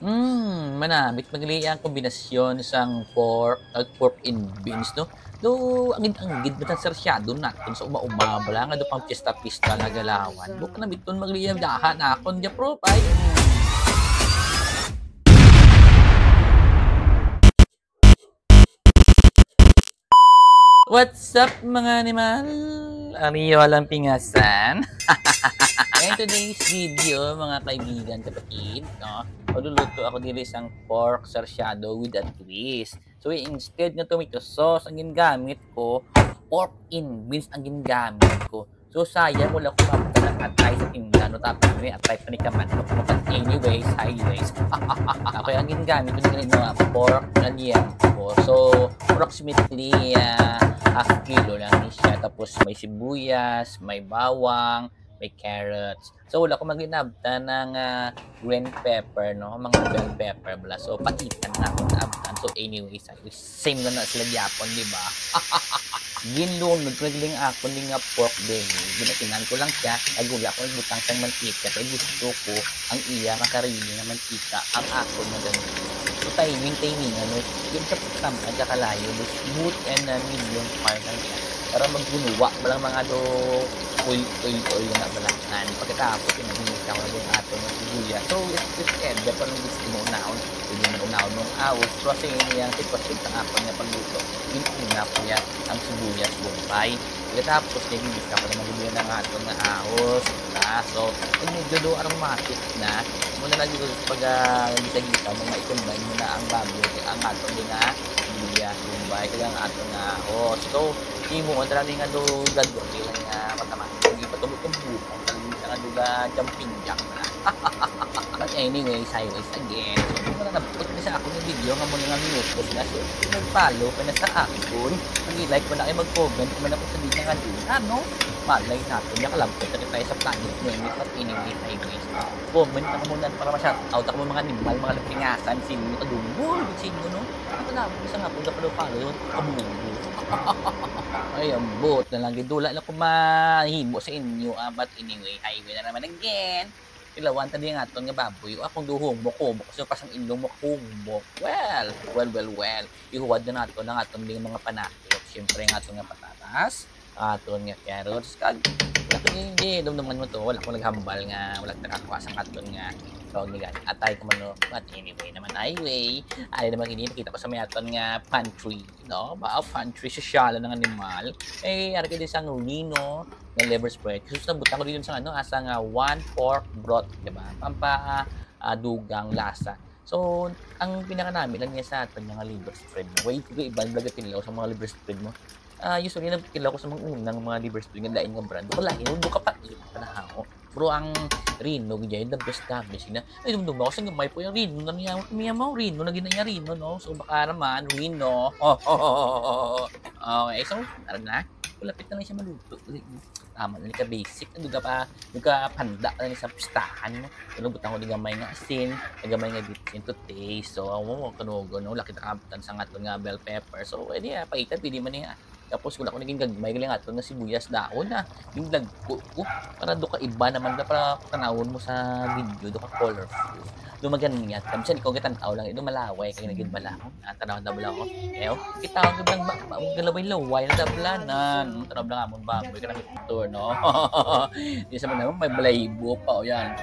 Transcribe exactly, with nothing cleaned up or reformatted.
Hmm, manamit man gali ang kombinasyon sang pork kag pork and beans, no? Do, anggid-anggid man ang sarsyado naton sa uma-uma bala nga do pang pista-pista nga galawan. Do, kanamiton man gali ang daha naton, ya, pro, ay. What's up, mga animal? Ari yo lang pingasan. In today's video, mga kaibigan, kapatid, no? Magluluto ako diri sang pork sarsyado with a twist. So, instead nga tomato sauce ang ginagamit ko, pork and beans ang ginagamit ko. So, sayang wala ko mabta ng atay sa tinda, no? Tapos may atay pa ni kamanok, no? But anyways, highways. Okay, ang ginagamit ko diri, no, pork na liempo. So, approximately, ah, half kilo lang ni siya. Tapos may sibuyas, may bawang, may carrots. So, wala ko maghinabta ng, ah, green pepper, no? Mga bell pepper bala. So, paitan na ako naabtan. So, anyways, ay, same na na sila gyapon, di ba? Ginlunod ko na gali ang akon ni nga pork belly. Ginatingan ko lang siya. Nagula ko nagbutang sang mantika. Kay gusto ko ang iya nga karili nga mantika ang akon nga gamiton. So, timing, timing, ano, yun sa pagtamad sa kalayo, smooth and, ah, medium fire lang siya. Para maggunuwa, walang mga do oil, oil, oil na balangan. Pagkatapos, yung hinikaw na yung aton nga sibuyas. So, it's, it's edible, kung gusto mo unahon, pwede mo unahon ng awos. Pero sa inyo yung sitwasyon sa akon nga pagluto, yung una ko yan, ang sibuyas bombay. Pagkatapos, yung hinikaw na maggulo na nga aton nga awos. Diba? So, pag medyo do aromatic na, muna lagi ko pag, ah, gisa-gisa, mga i-combine mo na ang baboy, ang aton din nga sibuyas bombay, kaya ang aton nga awos. So, imo, ang talaga nga do gagawin lang nga matama. Hindi pa tumutumbo. Ang talaga nga do ga jumping jack na. But anyways, highways again. So, kung wala na, put sa akong video nga muna nga minutos na. So, kung nag-follow ka na sa akon, mag-like mo na kayo, mag-comment mo na kung sa di na nga din. Ano? Malay natin, nakalabot na tayo sa planet Nemi. But anyways, highways. Comment na mo na para ma-shout out ako mga animal, mga lapingasan, sino yung kadungol, sino, no? Ano na, isa nga po, kapalo-palo yung kabubo. Ay, ambot na lang, gidula na ko mahimo sa inyo, ah, but anyway, highway na naman again. Ilawan ta di nga aton nga baboy, o akong duhumok-humok, so pasang ilong mo humok. Well, well, well, well. Ihuwad na nato ang aton ding mga panakot. Siyempre, nga aton nga patatas, aton nga carrots, kag aton yung, di, dumduman mo to, wala ko naghambal nga, wala nakakuha sa aton nga, tawag ni gani, atay ko man, no? But anyway naman, highway. Ay naman, hindi nakita ko sa may aton nga pantry, no? Ba, pantry, sosyal ng animal. Eh, ara ka din sa Reno, nga liver spread. Kasi nabutang ko dito sa, ano, asa nga one pork broth, di ba? Pampa, ah, dugang lasa. So, ang pinakanami lang niya sa aton nga liver spread. Way ko iban vlog at tinlaw sa mga liver spread mo. Ah, usually, nagkilala ko sa mga unang mga liver spread nga lain nga brand. Wala, yun, buka pa, yun, panahaw. Pero ang Reno, gid, the best, the best. Sina, ay, dumdum ako, sa gamay po yung Reno, na niya, niya mo, Reno, na ginaya Reno, no? So, baka naman, Reno. Oh, oh, oh, oh, oh, oh. Okay, so, tara na. Malapit na lang siya maluto. Tama na ni ka basic. Ano ka pa, ano ka panda na ni sa pistahan mo. Ano butang ko ni gamay nga asin, ni gamay nga bitsin to taste. So, ang mo, kanugo, no? Laki na kabutan sa nga aton nga bell pepper. So, pwede, ah, paitan, pwede man niya. Tapos, wala ko naging gagmay, galing aton nga sibuyas dahon, ah. Yung lagko ko, para do ka iba naman, da, para tanawon mo sa video, do ka colorful. Dumagan niya. Kamsan, ikaw gatan-aw lang, ito malaway, kaya naging bala. Ah, tanaw na bala ko. Eh, oh, kita ko lang ba, ba, galaway-laway na tablanan. Tanaw lang amon baboy, kanang picture, no? Di sa man naman, may balahibo pa, o yan.